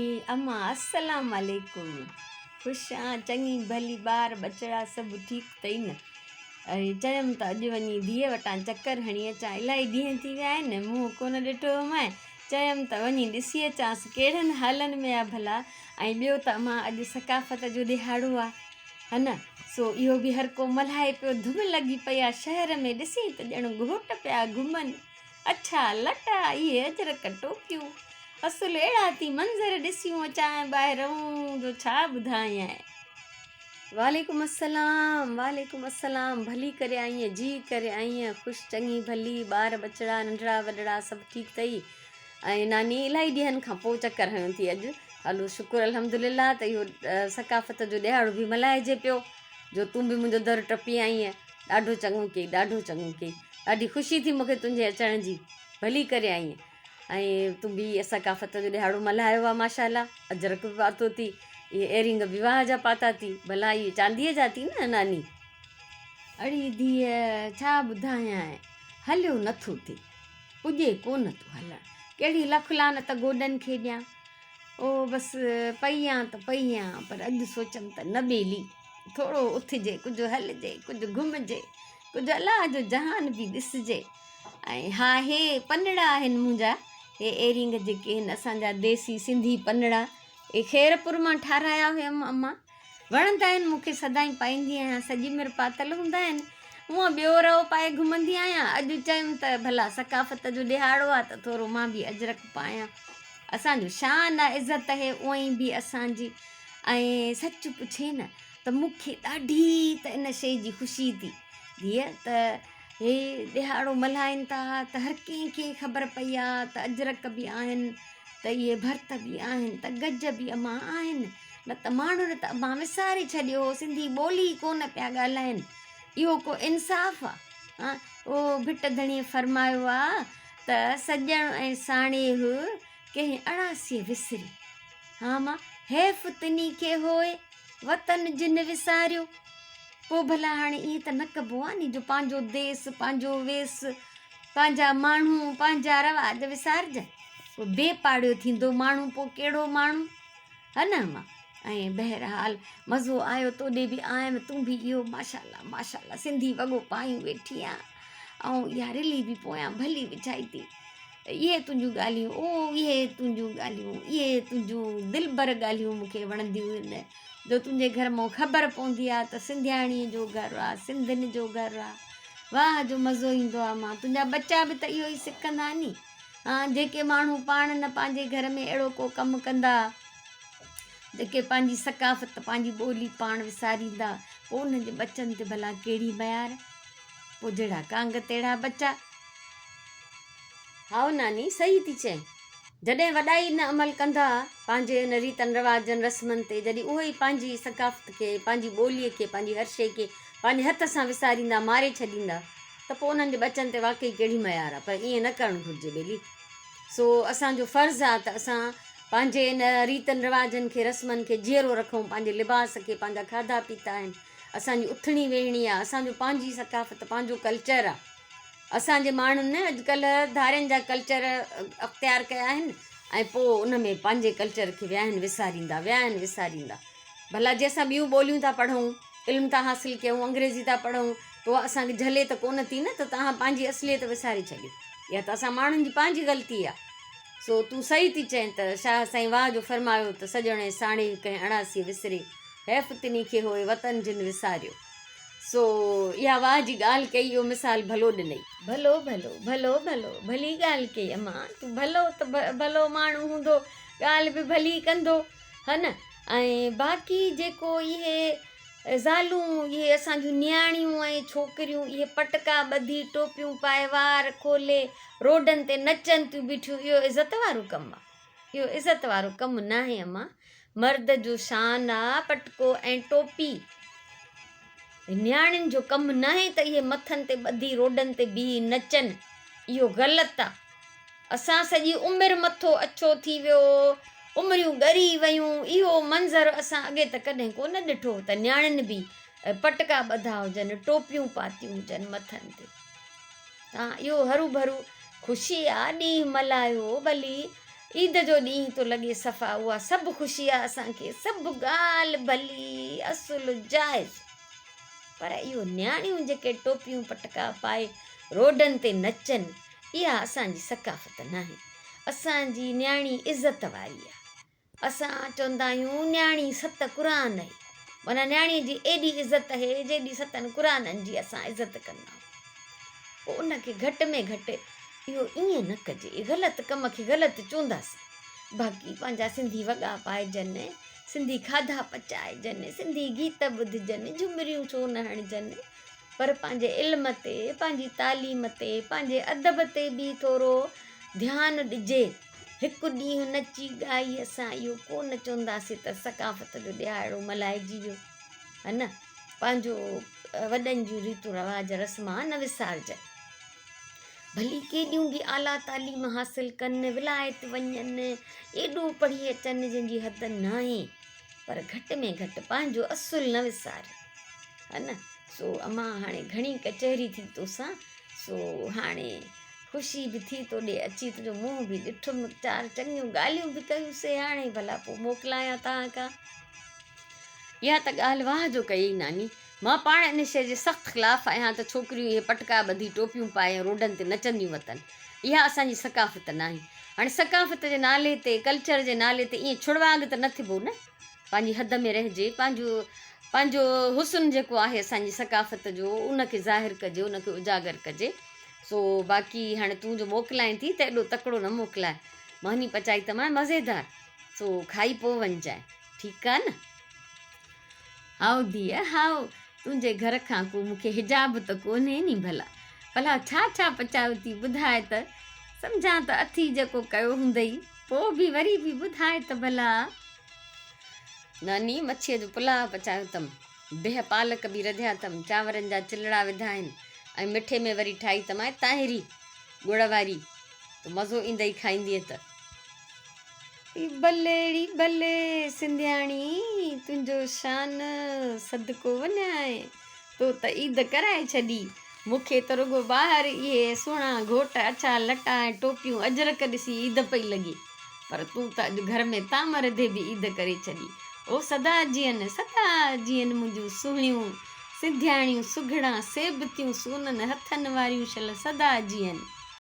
اي امان السلام عليڪم خوش آن چڱي ڀلي ٻار ٻچڙا سڀ ٺيڪ اٿئي نه ۽ چيم ته اڄ وڃي ڌيء وٽان چڪر هڻي اچان الاهي ڏينهن ٿي ويا آهن منهن ڪونه ڏٺو هومانء چيم ته وڃي ڏسي اچانس ڪهڙن حالن ۾ آ ڀلا ۽ ٻيو ته امان اڄ ثقافت جو ڏهاڙو آ ها نه سو اهو به هر ڪو ملهائي پيو ڌم لڳي پئي آ شهر ۾ ڏسين ته ڄڻ گهوٽ پيا گهمن اڇا لٽا، اهي اجرڪ ٽوپيون، اصل اهڙا ٿي منظر ڏسيون اچانء ٻاهرئون جو ڇا ٻڌايانء. وعليڪم السلام وعليڪم السلام ڀلي ڪري آئينء جي ڪري آئينء خوش چڱي ڀلي ٻار ٻچڙا ننڍڙا وڏڙا سڀ ٺيڪ اٿئي ۽ ناني الاهي ڏينهن کان پوء چڪر هنيو ٿي اڄ هلو شڪر الحمدلله ته اهو ثقافت جو ڏهاڙو به ملهائجي پيو جو تون به منهنجو در ٽپي آئينء ڏاڍو چڱو ڪيئي ڏاڍو چڱو ڪيئي ڏاڍي خوشي ٿي مونکي تنهنجي اچڻ جي ڀلي ڪري آئين ۽ تون به ثقافت جو ڏهاڙو ملهايو آ ماشاء الله اجرڪ به پاتو ٿي اهي ايرنگ به واهه جا پاتا ٿي ڀلا اهي چانديء جا ٿي نه ناني اڙي ڌيء ڇا ٻڌايانء هليو نٿو ٿئي پڄي ڪونه ٿو هلڻ ڪهڙي لک لعنت گوڏن کي ڏيان او بس پئي آن ته پئي آن پر اڄ سوچيم ته نه ٻيلي ٿورو اٿجي، ڪجهه هلجي، ڪجهه گهمجي، ڪجهه الله جو جهان به ڏسجي ۽ ها هي پنڙا آهن منهنجا هي ايرنگ جيڪي آهن اسان جا ديسي سنڌي پنڙا اهي خيرپور مان ٺارايا هيم امان وڻندا آهن مون کي سدائين پائيندي آهيان سڄي عمر پاتل هوندا آهن هونء ٻيو رئو پائي گهمندي آهيان اڄ چيم ته ڀلا ثقافت جو ڏهاڙو آهي ته ٿورو مان به اجرڪ پايان اسان جو شان آهي عزت آهي اونئين به اسان جي ۽ سچ پڇين نه ته مون کي ڏاڍي ته ان شيء جي خوشي ٿي ڌيء ته هي ڏهاڙو ملهائين ٿا ته هر ڪنهن کي خبر پئي آ ته اجرڪ به آهن ته اهي ڀرت به آهن ته گج به امان آهن نه ته ماڻهن ته امان وساري ڇڏيو هو سنڌي ٻولي ئي ڪونه پيا ڳالهائين اهو ڪو انصاف آ ها اهو ڀٽ ڌڻيء فرمايو آ ته سڄڻ ۽ ساڻيهه ڪنهن اڻاسيء وسري ها مان حيف تني کي هوء وطن جن وساريو. پوء ڀلا هاڻي ائين ته نه ڪبو آ ني جو پنهنجو ديس، پنهنجو ويس، پنهنجا ماڻهو، پنهنجا رواج وسارجن. پوء بي پاڙيو ٿيندو ماڻهو پوء ڪهڙو ماڻهو؟ ها نه اما؟ ۽ بهرحال مزو آيو توڏي به آيم تون به اهو ماشاءالله ماشاءالله سنڌي وڳو پايون ويٺي آن ۽ اها رلي به پويان ڀلي وڇائي ٿي. اهي تنهنجون ڳالهيون، او اهي تنهنجون ڳالهيون، اهي تنهنجون دلبر ڳالهيون مون کي وڻنديون آهن، جو تنهنجي گهر مان خبر پوندي آهي ته سنڌياڻيء جو گهر آهي، سنڌين جو گهر آهي. واهه جو مزو ايندو آهي مان تنهنجا ٻچا به ته اهو ئي سکندا ني. ها جيڪي ماڻهو پاڻ نه پنهنجي گهر ۾ اهڙو ڪو ڪم ڪندا، جيڪي پنهنجي ثقافت، پنهنجي ٻولي پاڻ وساريندا، پوء انهن جي ٻچن تي ڀلا ڪهڙي ميار؟ پوء جهڙا ڪانگ تهڙا ٻچا. هائو ناني، صحيح ٿي چئين. جڏهن وڏا ئي نه عمل ڪندا پنهنجي ان ريتن رواجن رسمن تي، جڏهن اهي ئي پنهنجي ثقافت کي، پنهنجي ٻوليء کي، پنهنجي هر شيء کي پنهنجي هٿ سان وساريندا، ماري ڇڏيندا ته پوء انهن جي ٻچن تي واقعي ڪهڙي ميار آ. پر ائين نه ڪرڻ گهرجي ٻيلي. سو اسان جو فرض آ ته اسان پنهنجي ان ريتن رواجن کي، رسمن کي جيئرو رکون، پنهنجي لباس کي، پنهنجا کاڌا پيتا آهن، اسان جي اٿڻي ويهڻي آ، اسان جو پنهنجي ثقافت، پنهنجو ڪلچر آ. اسان جي ماڻهن اڄڪلهه ڌارين جا ڪلچر اختيار ڪيا آهن ۽ پوء ان ۾ پنهنجي ڪلچر کي ويا آهن وساريندا ويا آهن وساريندا. ڀلا جي اسان ٻيون ٻوليون ٿا پڙهون، علم ٿا حاصل ڪيون، انگريزي ٿا پڙهون ته اها اسان کي جهلي ته ڪونه ٿي نه ته توهان پنهنجي اصليت وساري ڇڏيو. اها ته اسان ماڻهن جي پنهنجي غلطي آهي. سو تون صحيح ٿي چئين ته شاهه سائين واهه جو فرمايو ته سڄڻ ۽ ساڻيهه ڪنهن اڻاسيء وسري، حيف تنهي کي هوء وطن جن وساريو. سو اها واهه جي ڳالهه ڪئي، اهو مثال ڀلو ڏنئي. ڀلو ڀلو ڀلو ڀلو ڀلي ڳالهه ڪئي امان، تون ڀلو ته ڀلو ماڻهو هوندو، ڳالهه به ڀلي ڪندو ها نه؟ ۽ باقي جيڪو اهي زالون، اهي اسان جون نياڻيون ۽ ڇوڪريون اهي پٽڪا ٻڌي، ٽوپيون پائي، وار کولي روڊن تي نچن ٿيون بيٺيون، اهو عزت وارو ڪم آ؟ اهو عزت وارو ڪم ناهي امان، مرد جو شان آ پٽڪو ۽ ٽوپي. نياڻين جو ڪم ناهي ته اهي مٿن تي ٻڌي روڊن تي بيهي نچن. اهو غلط آ. اسان سڄي عمر مٿو اڇو ٿي ويو، عمريون ڳري ويون، اهو منظر اسان اڳي ته ڪڏهن ڪونه ڏٺو ته نياڻين به پٽڪا ٻڌا هجن، ٽوپيون پاتيون هجن مٿن تي. تان اهو هروڀرو خوشي آ، ڏينهن ملهايو ڀلي. عيد جو ڏينهن ٿو لڳي صفا اها سڀ خوشي آ اسان کي سڀ ڳالهه ڀلي اصل جائز پر اهو نياڻيون جيڪي ٽوپيون پٽڪا پائي روڊن تي نچن اها اسان جي ثقافت ناهي اسان جي نياڻي عزت واري آ اسان چوندا آهيون نياڻي ست قرآن اهي معنيٰ نياڻي جي ايڏي عزت اهي جيڏي ستن قرآنن جي اسان عزت ڪندا آهيون پوء ان کي گهٽ ۾ گهٽ اهو ائين نه ڪجي غلط ڪم کي غلط چونداسين باقي پنهنجا سنڌي وڳا پائجن سنڌي کاڌا پچائجن سنڌي گيت ٻڌجن جهمريون ڇو نه هڻجن پر پنهنجي علم تي پنهنجي تعليم تي پنهنجي ادب تي به ٿورو ڌيان ڏجي هڪ ڏينهن نچي ڳائي اسان اهو ڪو نه چونداسين ته ثقافت جو ڏهاڙو ملهائجي ويو ها نه پنهنجو وڏن جون ريتون رواج رسمان نه وسارجن ڀلي ڪيڏيون به اعليٰ تعليم حاصل ڪن ولايت وڃن ايڏو پڙهي اچن جنهن جي حد ناهي پر گهٽ ۾ گهٽ پنهنجو اصل نه وسارين ها نه سو امان هاڻي گهڻي ڪچهري ٿي توسان سو هاڻي خوشي به ٿي توڏي اچي تنهنجو منهن به ڏٺم، چار چڱيون ڳالهيون به ڪيون سي، هاڻي ڀلا پوء موڪلايان توهان کان. اها ته ڳالهه واهه جو ڪيئي ناني. مان پاڻ ان شيء جي سخت خلاف آهيان ته ڇوڪريون اهي پٽڪا ٻڌي ٽوپيون پائي ۽ روڊن تي نچنديون وتن. اها اسان جي ثقافت ناهي. هاڻي ثقافت جي نالي تي، ڪلچر جي نالي تي ائين ڇڙواڳ ته نه ٿبو نه. پنهنجي حد ۾ رهجي، پنهنجو پنهنجو حسن جيڪو آهي اسان جي ثقافت جو ان کي ظاهر ڪجي، ان کي اجاگر ڪجي. سو باقي هاڻي تون جو موڪلائين ٿي ته ايڏو تڪڙو نه موڪلاء. ماني پچائي ته مانء مزيدار، سو کائي پوء وڃجانء. ٺيڪ آ نه؟ هائو ڌيء هائو، تنهنجي گهر کان ڪو مون کي حجاب ته ڪونهي ني ڀلا. ڀلا ڇا ڇا پچايو ٿي ٻڌاء ته سمجهان ته اٿي جيڪو ڪيو هوندئي. پوء به وري به ٻڌاء ته ڀلا. ناني، مڇيء جو پلاء پچايو اٿم. بيهه پالڪ به رڌيا اٿم. چانورن جا چلڙا وڌا آهن ۽ مٺي ۾ وري ٺاهي اٿم تاهري ڳڙ واري. تو مزو ايندئي کائيندينء ته. بلي ڙي بلي سنڌياڻي تنهنجو شان صدقو وڃانء. تو ته عيد ڪرائي ڇڏي. مون کي ته رڳو ٻاهر اهي سهڻا گهوٽ، اڇا لٽا ۽ ٽوپيون اجرڪ ڏسي عيد پئي لڳي. پر تون ته اڄ گهر ۾ طعام رڌي به عيد ڪري ڇڏي. او سدا جيئن، سدا جيئن منهنجون سهڻيون سنڌياڻيون سگهڙان سيبتيون سونن هٿن واريون شل سدا جيئن.